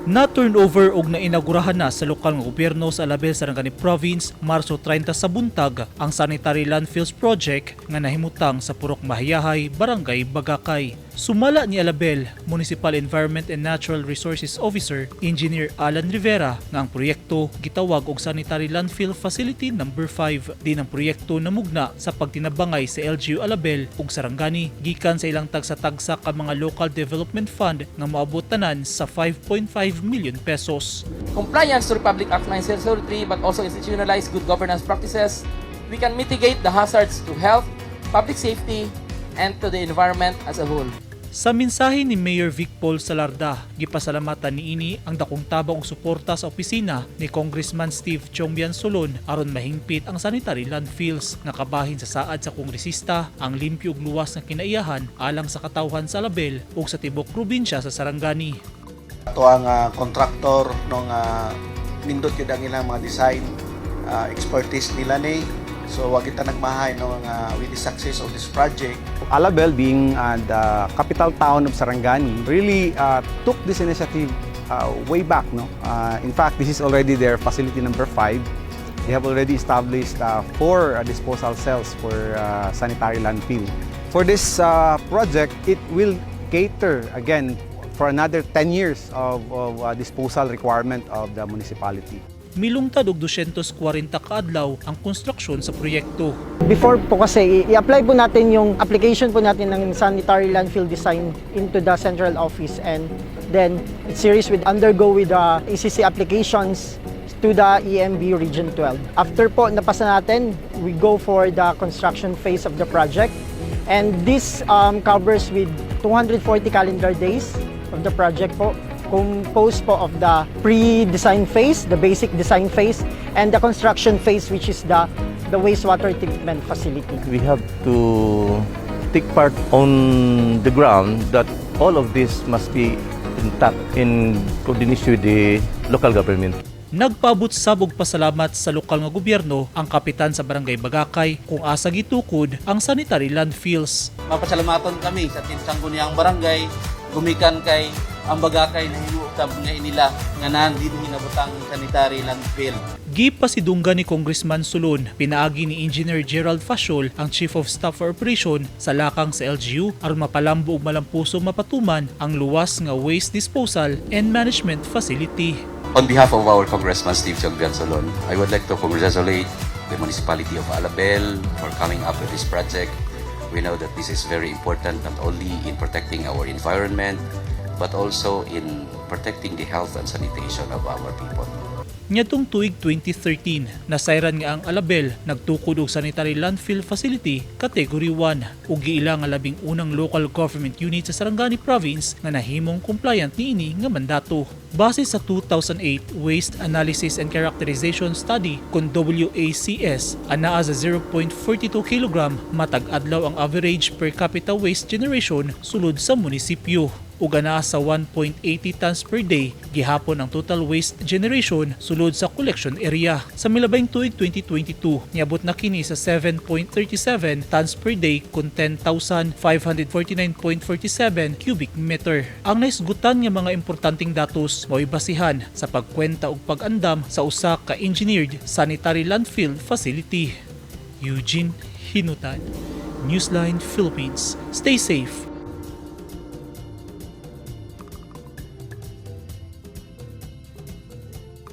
Na turnover og nainaugurahan na sa lokal nga gobyerno sa Alabel, Sarangani Province, Marso 30 sa buntag ang Sanitary Landfills Project nga nahimutang sa Purok Mahayahay, Barangay Bagakay. Sumala ni Alabel Municipal Environment and Natural Resources Officer Engineer Alan Rivera nga ang proyekto gitawag og Sanitary Landfill Facility Number 5. Din ang proyekto namugna sa pagtinabangay sa LGU Alabel ug Sarangani gikan sa ilang tagsa-tagsa ka mga local development fund nga moabot tanan sa 5.5 million pesos. Compliance to Republic Act 9003 but also institutionalize good governance practices, we can mitigate the hazards to health, public safety, and to the environment as a whole. Sa mensahe ni Mayor Vic Paul Salarda, gipasalamatan niini ang dakong tabang ug suporta sa opisina ni Congressman Steve Chiongbian Solon aron mahingpit ang sanitary landfills nga kabahin sa saad sa kongresista ang limpyo ug luwas nga kinaiyahan alang sa katawhan sa Alabel ug sa tibok probinsya sa Sarangani. Ato ang contractor nung nindot yun ang ilang mga design expertise nila ni. So wag kita nagmahay no with the success of this project. Alabel, being the capital town of Sarangani, really took this initiative way back. No? In fact, this is already their facility number 5. They have already established four disposal cells for sanitary landfill. For this project, it will cater again for another 10 years of disposal requirement of the municipality. Milungtad og 240 kaadlaw ang konstruksyon sa proyekto. Before po kasi, i-apply po natin yung application po natin ng sanitary landfill design into the central office and then it's series with undergo with the ACC applications to the EMB Region 12. After po napasa natin, we go for the construction phase of the project and this covers with 240 calendar days of the project po, composed po of the pre-design phase, the basic design phase, and the construction phase, which is the wastewater treatment facility. We have to take part on the ground that all of this must be intact in coordination with the local government. Nagpaabot sab og pasalamat sa lokal nga gobyerno ang kapitan sa Barangay Bagakay kung asa gitukod ang sanitary landfills. Mapasalamaton kami sa Sangguniang Barangay gumikan kay ang Bagakay nahimo usab nga inila nga naan din hinabutang sanitary landfill. Gipasidunggan ni Congressman Solon pinaagi ni Engineer Gerald Fasciol ang Chief of Staff for Operation sa lakang sa LGU aron mapalambo ug malampuso mapatuman ang luwas nga waste disposal and management facility. On behalf of our Congressman Steve Chiongbian Solon, I would like to congratulate the municipality of Alabel for coming up with this project. We know that this is very important, not only in protecting our environment, but also in protecting the health and sanitation of our people. Niadtong tuig 2013, nasayran nga ang Alabel nagtukod og sanitary landfill facility Category 1 ug giila nga 11 local government unit sa Sarangani Province nga nahimong compliant niini nga mandato. Base sa 2008 Waste Analysis and Characterization Study kon WACS, anaa sa 0.42 kg matag adlaw ang average per capita waste generation sulod sa munisipyo ug anaa sa 1.80 tons per day gihapon ang total waste generation sulod sa collection area. Sa milabayng tuig 2022, niabot na kini sa 7.37 tons per day kon 10,549.47 cubic meter. Ang naisgutan nga mga importanteng datos mao'y basihan sa pagkwenta ug pag-andam sa usa ka engineered sanitary landfill facility. Eugene Hinutan, Newsline Philippines. Stay safe.